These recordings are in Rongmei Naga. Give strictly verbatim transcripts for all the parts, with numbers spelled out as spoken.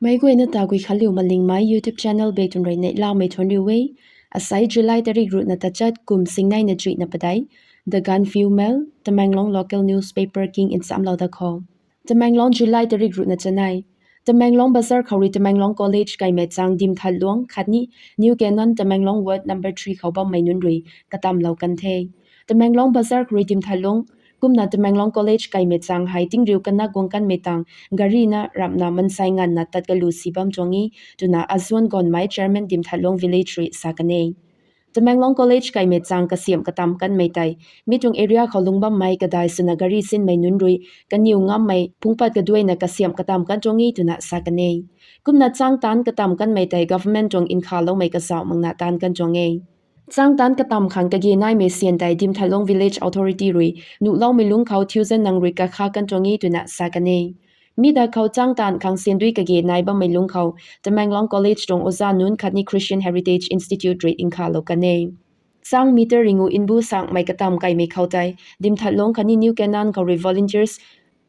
Meic guayna ta Guikhanliu Malingmei YouTube channel bek tun rui neihlamei thuanc riu e. Asai July tarik ruhna tachat kum singneina chuihna padeih, The Gaanphiu Mail, Tamenglong local newspaper king nchamlou dat khou. Tamenglong, July tarik ruhna chanei. Tamenglong bazar khou rui Tamenglong College kaimei chang Dimthatluang khatni New Canaan Tamenglong Ward number three khou bammei nunc rui katamlou kan the. Tamenglong bazar khou rui Dimthatluang kumna Tamenglong College kaimei chang hei tingriu kanak guang kanmei tang gari na ramhna mansei nganvna tat kalu si bam tuang e twna Azuan Gonmei, chairman Dimthatluang village rui sa kan e. Tamenglong College kaimei chang kasiamh katam kanmei tei mi tuang area khou lungc bammei kadai swna gari sinmei nunc rui kaniw ngammei phungpat kaduaina kasiamh katam kan tuang e twna sa kan e. Kumna chang taanc katam kanmei tei government tuang nkhavloumei kazauh makna taanc kan tuang e. Chang taanc katam khang kage naimei syan tei Dimthatluang village authority rui nuhloumei lungc khou thousand nang rui kakha kan tuang e twna sa kan e. Mi da khou chang taanc khang syan dui kage nai bammei lungc khou Tamenglong College tuang oza nunc khatni Christian Heritage Institute rui nkhavlou kan e. Chang meter ringu mbu sangmei katam kaimei khou tei Dimthatluang khatni New Canaan khou rui volunteers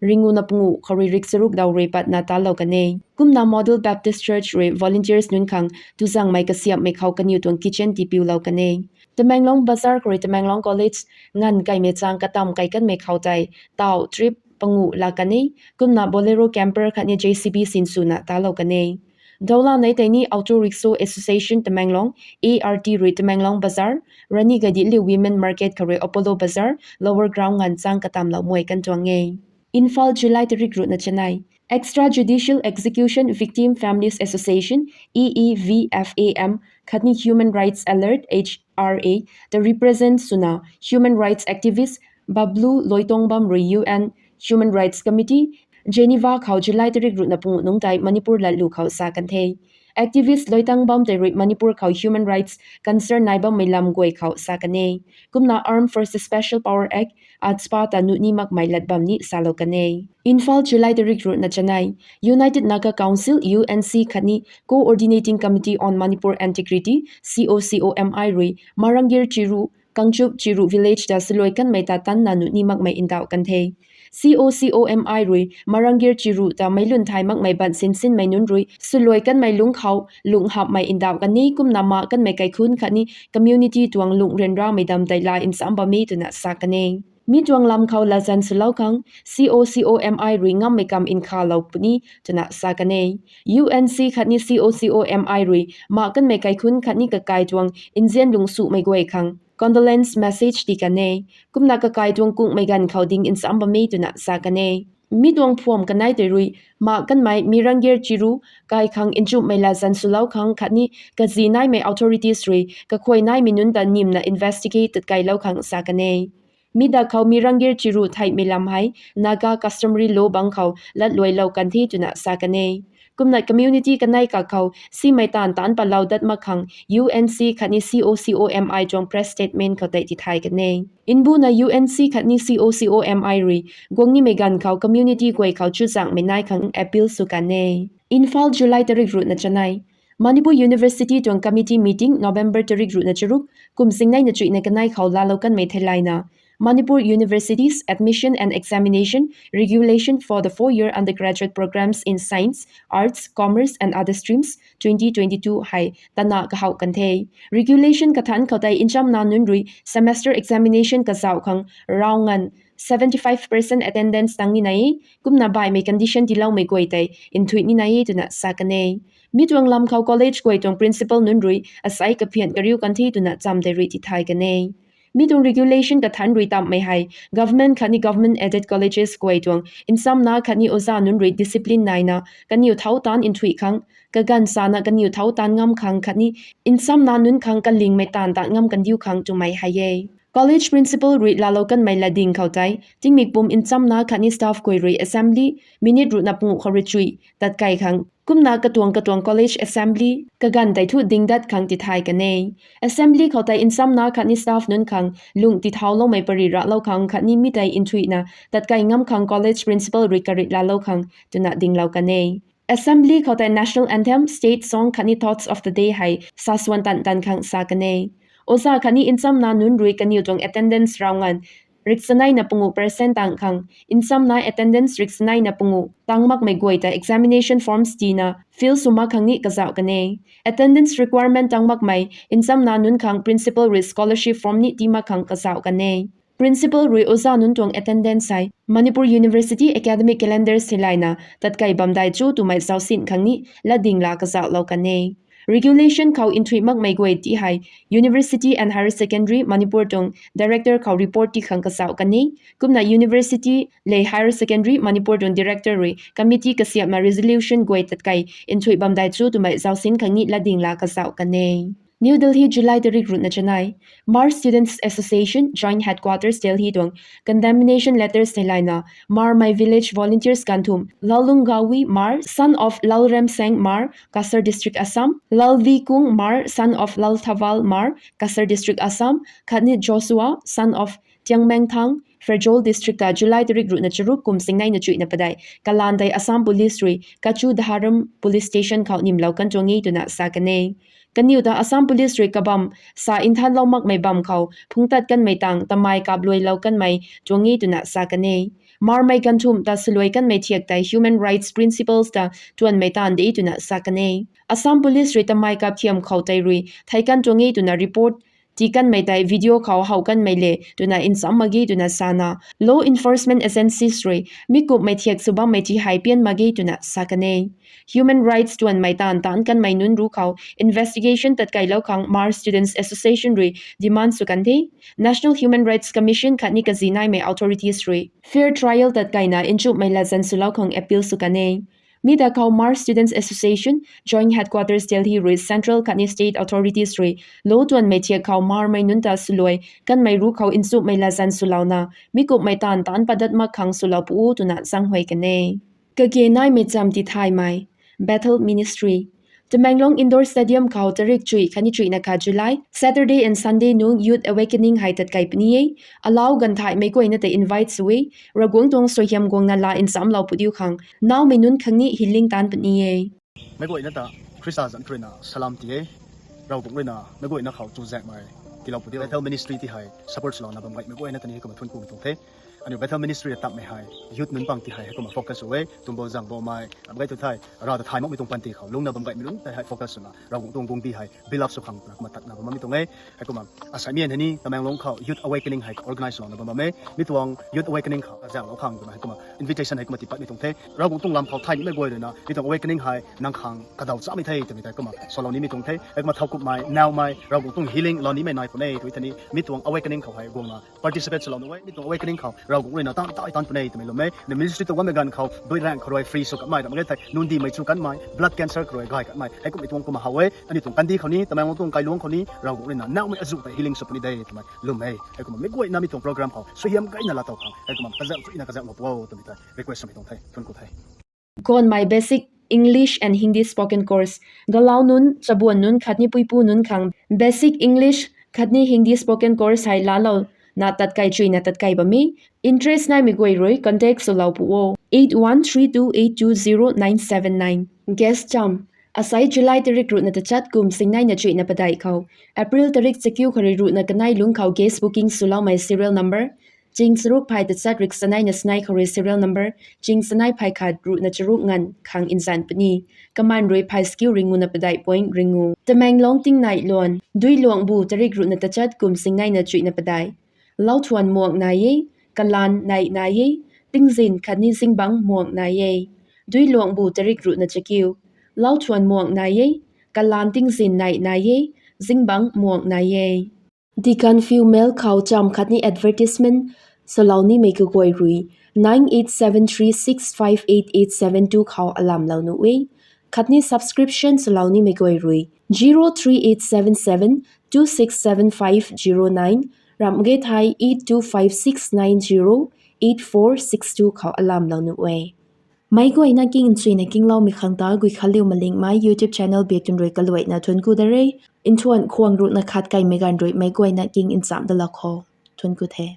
ringu na panguh khou rui rik charuk daw rui patna talou kan e. Kumna Model Baptist Church rui volunteers nunc khang tuzangmei kasiamhmei khou kaniw tuang kitchen tipiulou kan e. Tamenglong bazar khou rui Tamenglong College nganv kaimei chang katam kai kanmei khou tei taw trip panguh la kan e. Kumna Bolero camper khatni J C B sinswna talou kan e. Dawla nei tei ni Auto Rickshaw Association Tamenglong, A R T rui Tamenglong bazar, Rani Gaidinliu Women Market khou rui Apollo bazar, lower ground nganv chang katamlou muai kan tuang e. Imphal, July tarik ruhna chanei. Extrajudicial Execution Victim Families Association, E E V F A M, khatni Human Rights Alert, H R A, ta represent swna human rights activist Bablu Loitongbam rui U N Human Rights Committee, Geneva khou July tarik ruhna panguh nungc tei Manipur latlu khou sa kan the. Activist Loitongbam tei rui Manipur khou human rights concern nai bammei lam guay khou sa kan e. Kumna Armed Forces Special Power Act, AFSPA ta nuh ni makmei lat bam ni salou kan e. Imphal, July tarik ruhna chanei. United Naga Council, U N C khatni Coordinating Committee on Manipur Integrity, C O C O M I rui Marangir Chiru, Kangchup Chiru village ta swluai kanmei ta tanna nuh ni makmei ndauh kan the. C O C O M I rui Marangir Chiru ta meic lun thay makmei ban sinsinmei nunc rui swluai kanmei lungc khou lungh hapmei ndauh kan e, kumna ma kanmei kaikhunc khatni community tuang lungh ryanramei dam tei lay ncham bam e twna sa kan e. Mi tuang lam khou latzan swlou khang C O C O M I rui ngammei kam nkhavlou puni twna sa kan e. U N C khatni C O C O M I rui ma kanmei kaikhunc khatni kakai tuang nzian lungsuhmei guay khang condolence message ti kan e. Kumna kakai tuang kungmei ganv khou ding ncham bam e twna sa kan e. Mi tuang phuam kanei tei rui ma kanmei Marangir Chiru kai khang nchumhmei latzan swlou khang khatni kazi naimei authorities rui kakhuay naimei nunc ta nimna investigate tatkailou khang sa kan e. Mi da khou Marangir Chiru theihmei lam hei Naga customary law bang khou latluailou kan the twna sa kan e. Kumna community kanei kak khou simei taanv taanc patlou dat mak khang U N C khatni C O C O M I tuang press statement khou tei tithay kan e. Mbuna U N C khatni C O C O M I rui guang nimei ganv khou community guay khou chuzaenghmei nai khang appeal sw kan e. Imphal, July tarik ruhna chanei. Manipur University tuang committee meeting November tarik ruhna charuk, kum singneina chuihna kanei khou laalou kanmei theilayna, Manipur Universities Admission and Examination Regulation for the four-year undergraduate programs in Science, Arts, Commerce and Other Streams twenty twenty-two hei tana kahouh kan the. Regulation kathanc khou tei nchamna nunc rui semester examination kazauh khang round nganv seventy-five percent attendance tang ni nai e, kumna baihmei condition tiiloumei guay tei nthuih ni nai e twna sa kan e. Mi tuang lam khou college guay tuang principal nunc rui asai kaphian kariu kan the twna cham tei rui tithay kan e. Mi tuang regulation kathanc rui tamhmei hei government khatni government aided colleges guay tuang nchamna khatni oza nunc rui discipline naina kaniw thau taanc nthuih khang, kaganv sana kaniw thau taanc ngam khang khatni nchamna nunc khang kalingmei taanv taanc ngam kandiu khang twmei hei e. College principal rui laalou kanmei latding khou tei tingmik pum nchamna khatni staff guay rui assembly minute ruhna panguh khou rui chuih tatkai khang, kumna katuang katuang college assembly kaganv tei thu ding dat khang tithay kan e. Assembly khou tei nchamna khatni staff nunc khang lung tithauloumei pary rahlou khang khatni mi tei nthuihna tatkai ngam khang college principal rui karit laalou khang twna dinglou kan e. Assembly khou tei national anthem, state song khatni thoughts of the day hei saswan tan tan khang sa kan e. Oza khatni nchamna nunc rui kaniw tuang attendance round nganv riksaneina pungu percent tang khang nchamna attendance riksaneina pungu tang makmei guay ta examination forms tina fill sw mak khang ni kazauh kan e. Attendance requirement tang makmei nchamna nunc khang principal rui scholarship form ni tii mak khang kazauh kan e. Principal rui oja nunc tuang attendance hei Manipur University academic calendar theilayna tatkai bam dai chu twmei zausin khang ni latding la kazauhlou kan e. Regulation khou nthuih makmei guay ti hei University and Higher Secondary Manipur tuang director khou report ti khang kazauh kan e. Kumna university le higher secondary Manipur tuang director rui committee kasiamna resolution guay tatkai nthuih bam dai chu twmei zausin khang ni latding la kazauh kan e. New Delhi, July tarik ruhna chanei. Hmar Students Association Joint Headquarters Delhi tuang condemnation letters theilayna Hmarmei Village Volunteers ganvthumh Lalunggawi Hmar, son of Lalremseng Hmar, Cachar District, Assam, Lalvikung Hmar, son of Lalthaval Hmar, Cachar District, Assam, khatni Joshua, son of Tiangmengthang, Pherzawl District ta July tarik ruhna charuk kum singneina chuihna padeih kalaan tei Assam Police rui Kachudharam Police Station khou nimlou kan tuang e twna sa kan e. Kaniw ta Assam Police rui kabam sa nthanlou makmei bam khou phungctat kanmei tang tamei kapluailou kanmei tuang e twna sa kan e. Hmarmei ganvthumh ta swluai kanmei thiak tei human rights principles ta tuanmei taanv de twna sa kan e. Assam Police rui tamei kap thiam khou tei rui thei kan tuang e twna report tii kanmei tei video khou how kanmei le twna ncham mak ge twna sana, law enforcement agencies rui mi kumhmei thiak sw bammei ti hei pian mak ge twna sa kan e. Human rights tuanmei taanv taanc kanmei nunc ruc khou investigation tatkailou khang Hmar Students Association rui demand sw kan the. National Human Rights Commission khatni kazi naimei authorities rui fair trial tatkaina nchumhmei latzan swlou khang appeal sw kan e. Mi ta khou Hmar Students Association Joint Headquarters Delhi rui central khatni state authorities rui law tuanmei thiak khou Hmarmei nunc ta swluai kanmei ruc khou nchumhmei latzan swlouna mi kumhmei taanv taanc padat mak khang swlou pu twna zaenghuay kan e. Kage naimei cham tithaymei. Bethel Ministry. Tamenglong Indoor Stadium khou tarik chuih khatni chuihna khat July, Saturday and Sunday nung Youth Awakening hei tatkai puni e. Alau ganvthaymei guayna ta invite sw e. Ravguangc tuang suaihiam guangna la nchamlou pudiu khang naumei nunc khang ni healing taanc puni e. Meic guayna ta Khrista zanc khou ruina salam ti e. Ravguangc ruina meic guayna khou chuzaenghmei tiilou pudiu. Bethel Ministry ti hei support swlouna bam gaymei guayna ta ni heikumna thuanc ku tuang the. Aniu Bethel Ministry ta takmei hei youth nunc pang ti hei heikumna focus sw e. Tumbou zang bammei ram gay tu thei, Rav ta thay makmei tuang panty khou lungna bam gaymei nunc tei hei focus swna Ravguangc tuang guangcdic hei build up sw khang twna kumna tatna bam bammei tuang e. Heikumna assignment hei ni Tamenglong khou Youth Awakening hei organize swlouna bam bam e. Mi tuang Youth Awakening khou kazauhlou khang twna heikumna invitation heikumna tiipatmei tuang the. Ravguangc tuang lam khou thay nimei guay ruina mi tuang awakening hei nang khang kadaw chamei the twmei tei kumna salou nimei tuang the. Heikumna thowkumhmei, nowmei, Ravguangc tuang healing lou nimei nai puni e tw thei ni mi tuang awakening khou hei guangna participate swlou nuh e. Mi tuang awakening khou Ravguangc ruina taanv tai taanc puni e twmei lwm e. Na ministry tuang bammei ganv khou dui raeng khou rui free sw kanmei ram gay thei nundihmei chu kanmei, blood cancer khou rui gay kanmei heikumhmei tuang kumna how e. Aniu tuang kandih khou ni Tamenglong tuang kailuangc khou ni Ravguangc ruina nowmei azuh tei healing sw puni de twmei lwm e. Heikumna meic guayna mi tuang program khou suaihiam gayna laatow khang heikumna kazauh chuina kazauhlou pu o twmei tei request sw mei tuang the. Thuanc ku the. Khwanmei Basic English and Hindi Spoken Course. Galau nunc, chabuan nunc khatni puipu nunc khang Basic English khatni Hindi Spoken Course hei laalouna tatkai chuina tatkai bam e. Interest naimei guay rui contact swlou pu o, eight one three two eight two zero nine seven nine. Guest cham. Asai July tarik ruhna tachat kum singneina chuihna padeih khou April tarik chakiu khou rui ruhna kanei lungc khou guest booking swloumei serial number ching charuk phay tachat riksaneina sanei khou rui serial number ching sanei phay khat ruhna charuk nganv khang nzan puni. Kaman rui phay chakiu ringuna padeih point ringu. Tamenglong tingnai luan. Duiluangbu tarik ruhna tachat kum singneina chuihna padeih. Lauthuan muang nai e, kalaan neih nai e, tingzin khatni zingbangc muang nai e. Duiluangbu tarik ruhna chakiu. Lauthuan muang nai e, kalaan tingzin neih nai e, zingbangc muang nai e. Deacon Female khou cham khatni advertisement swlou nimei kaguay rui nine eight seven three six five eight eight seven two khou alamlou nuh e. Khatni subscription swlou nimei guay rui zero three eight seven seven two six seven five zero nine, ramh ge thei eight two five six nine zero eight four six two khou alamlou nuh e. Meic guayna king nchuina kingloumei khang ta Guikhanliu Malingmei YouTube channel biak tun rui kaluaina thuanc ku da re. Nthuan khwang ruhna khat kaimei ganv rui meic guayna king nchamh dalou khou thuanc ku the.